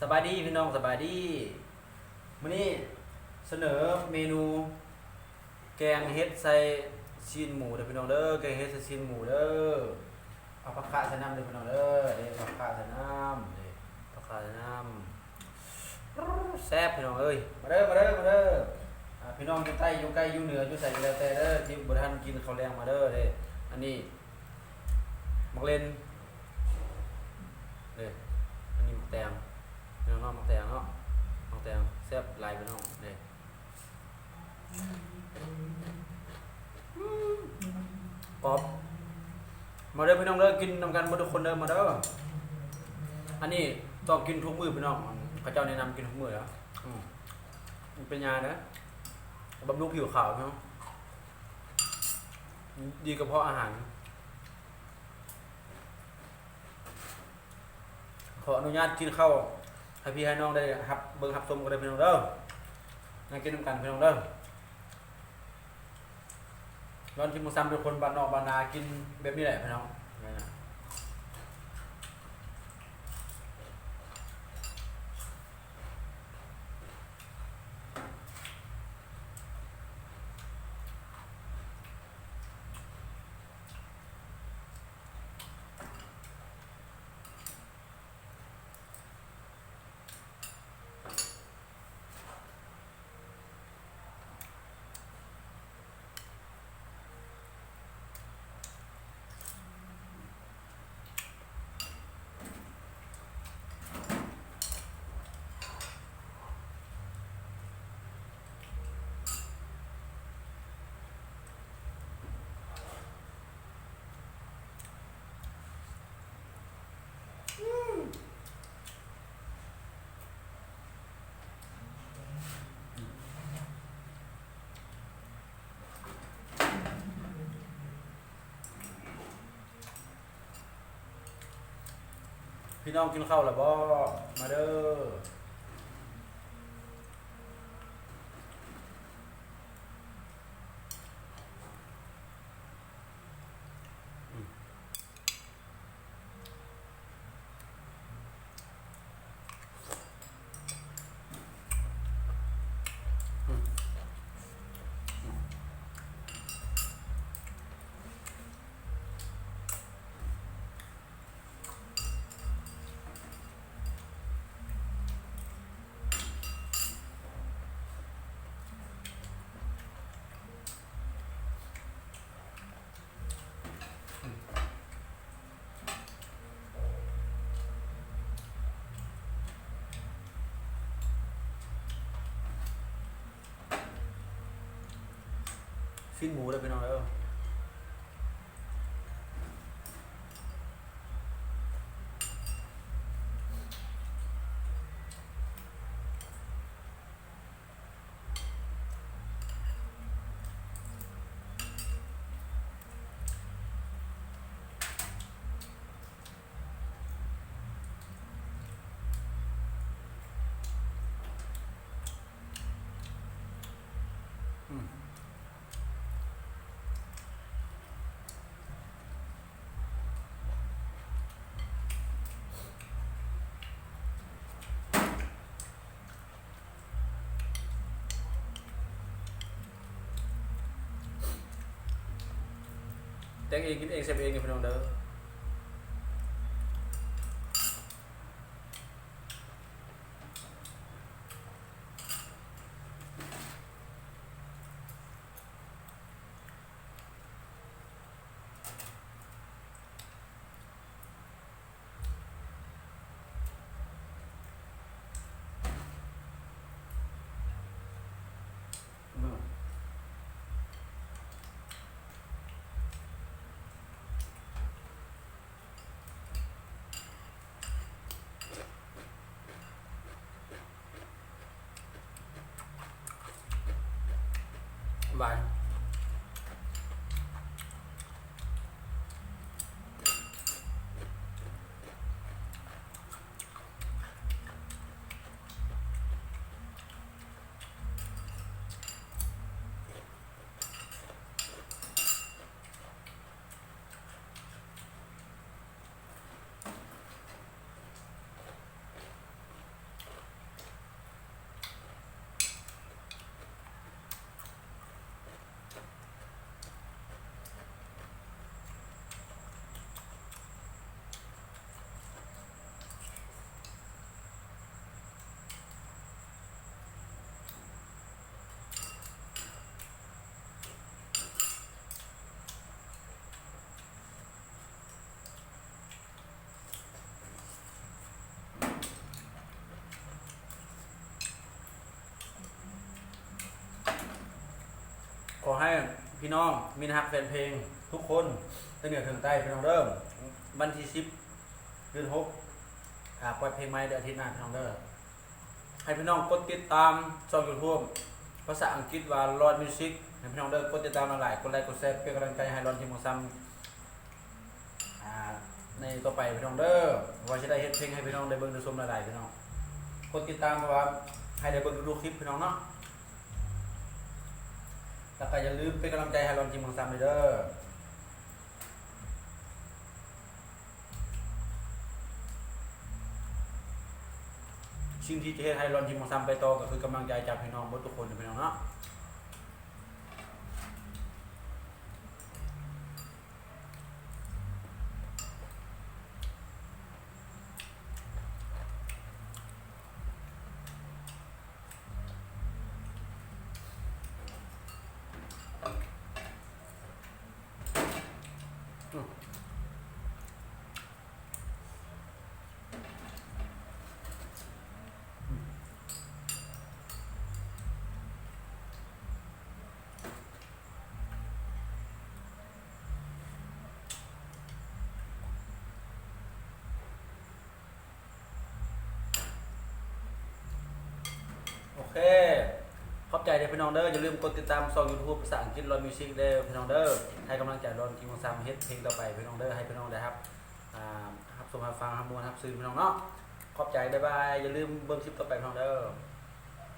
ສະບາຍດີພີ່ນ້ອງ ສະບາຍດີ. ມື້ນີ້ສະເໜີເມນູແກງເຫັດໃສ່ຊີ້ນໝູເດີພີ່ນ້ອງເດີ, ແກງເຫັດໃສ່ຊີ້ນໝູເດີ. ເອົາຜັກຂາໃສ່ນຳເດີພີ່ນ້ອງເດີ. ເດ້ ຜັກຂາໃສ່ນຳ ເດ້ ຜັກຂາໃສ່ນຳ. ແຊບພີ່ນ້ອງເອີຍ. ມາເດີ ມາເດີ ມາເດີ. ອ່າ ພີ່ນ້ອງຢູ່ໃຕ້ ຢູ່ໃກ້ ຢູ່ເໜືອ ຢູ່ໃສກໍແລ້ວແຕ່ເດີ ທີ່ບໍ່ທັນກິນເຂົ້າແລງ ມາເດີ. ເດ້ ອັນນີ້ ໝາກເລັ່ນເດ້. ອັນນີ້ໝາກແຕງ ພີ່ນ້ອງເນາະ, ໝາກແຕງເນາະ, ໝາກແຕງແຊບຫຼາຍພີ່ນ້ອງເດ້. ອືມ ກອບ. ມາເດີພີ່ນ້ອງເດີ, ກິນນຳກັນເບິດທຸກຄົນເດີ ມາເດີ. ອັນນີ້ຕ້ອງກິນທຸກມື້ພີ່ນ້ອງ, ເຂົາເຈົ້າແນະນຳກິນທຸກມື້ແລ້ວ. ອືມ ມັນເປັນຍາເດີ, ບຳລຸງຜິວຂາວເນາະ, ດີກະເພາະອາຫານ. ຂໍອະນຸຍາດກິນເຂົ້າໃຫ້ພີ່ໃຫ້ນ້ອງໄດ້ຮັບເບິ່ງຮັບຊົມກັນເດີພີ່ນ້ອງເດີ. ມາກິນນຳກັນພີ່ນ້ອງເດີ. ລອນຊິມາຊ້ຳເປັນຄົນບ້ານນອກບ້ານນາກິນແບບນີ້ແຫຼະພີ່ນ້ອງ. ພີ່ນ້ອງກິນເຂົ້າແລ້ວບໍ່? ມາເດີ. ຊີ້ນໝູເດີພີ່ນ້ອງເດີ. ແຕ່ງເອງກິນເອງ ແຊບເອງເດີພີ່ນ້ອງເດີ. ຫວານ. ອ ໃຫ້ພີ່ນ້ອງມິດຮັກແຟນເພງທຸກຄົນ ແຕ່ເໜືອເຖິງໃຕ້ພີ່ນ້ອງເດີ. ວັນທີສິບ ເດືອນຫົກ ອ່າ ປ່ອຍເພງໃໝ່ເດີ ອາທິດໜ້າພີ່ນ້ອງເດີ. ໃຫ້ພີ່ນ້ອງກົດຕິດຕາມຊ່ອງຢູທູບພາສາອັງກິດວ່າ ລອນ ມິວຊິກ ໃຫ້ພີ່ນ້ອງເດີ ກົດຕິດຕາມຫຼາຍໆ ກົດໄລ ກົດແຊ ເປັນກຳລັງໃຈໃຫ້ລອນ ທີມຂອງຊຳ ອ່າ ໃນຕໍ່ໄປພີ່ນ້ອງເດີ ວ່າຊິໄດ້ເຮັດເພງໃຫ້ພີ່ນ້ອງໄດ້ເບິ່ງໄດ້ຊົມຫຼາຍໆ ພີ່ນ້ອງ ກົດຕິດຕາມ ເພາະວ່າໃຫ້ໄດ້ເບິ່ງທຸກໆຄລິບພີ່ນ້ອງເນາະ. ແລ້ວກໍຢ່າລືມເປັນກຳລັງໃຈໃຫ້ລອນ ທີມຂອງຊຳເດີ. ສິ່ງທີ່ຈະເຮັດໃຫ້ລອນ ທີມຂອງຊຳໄປຕໍ່ ກໍຄືກຳລັງໃຈຈາກພີ່ນ້ອງເບິດທຸກຄົນ ພີ່ນ້ອງເນາະ. ໂອເຄ ຂອບໃຈເດີພີ່ນ້ອງເດີ. ຢ່າລືມກົດຕິດຕາມຊ່ອງຢູທູບພາສາອັງກິດ ລອນ ມິວຊິກ ເດີພີ່ນ້ອງເດີ ໃຫ້ກຳລັງໃຈລອນ ທີມຂອງຊຳເຮັດເພງຕໍ່ໄປພີ່ນ້ອງເດີ ໃຫ້ພີ່ນ້ອງໄດ້ຮັບ ອ່າ ຮັບຊົມຮັບຟັງ ຮັບມ່ວນຮັບຊື່ນພີ່ນ້ອງເນາະ. ຂອບໃຈ ບາຍບາຍ. ຢ່າລືມເບິ່ງຄລິບຕໍ່ໄປພີ່ນ້ອງເດີ.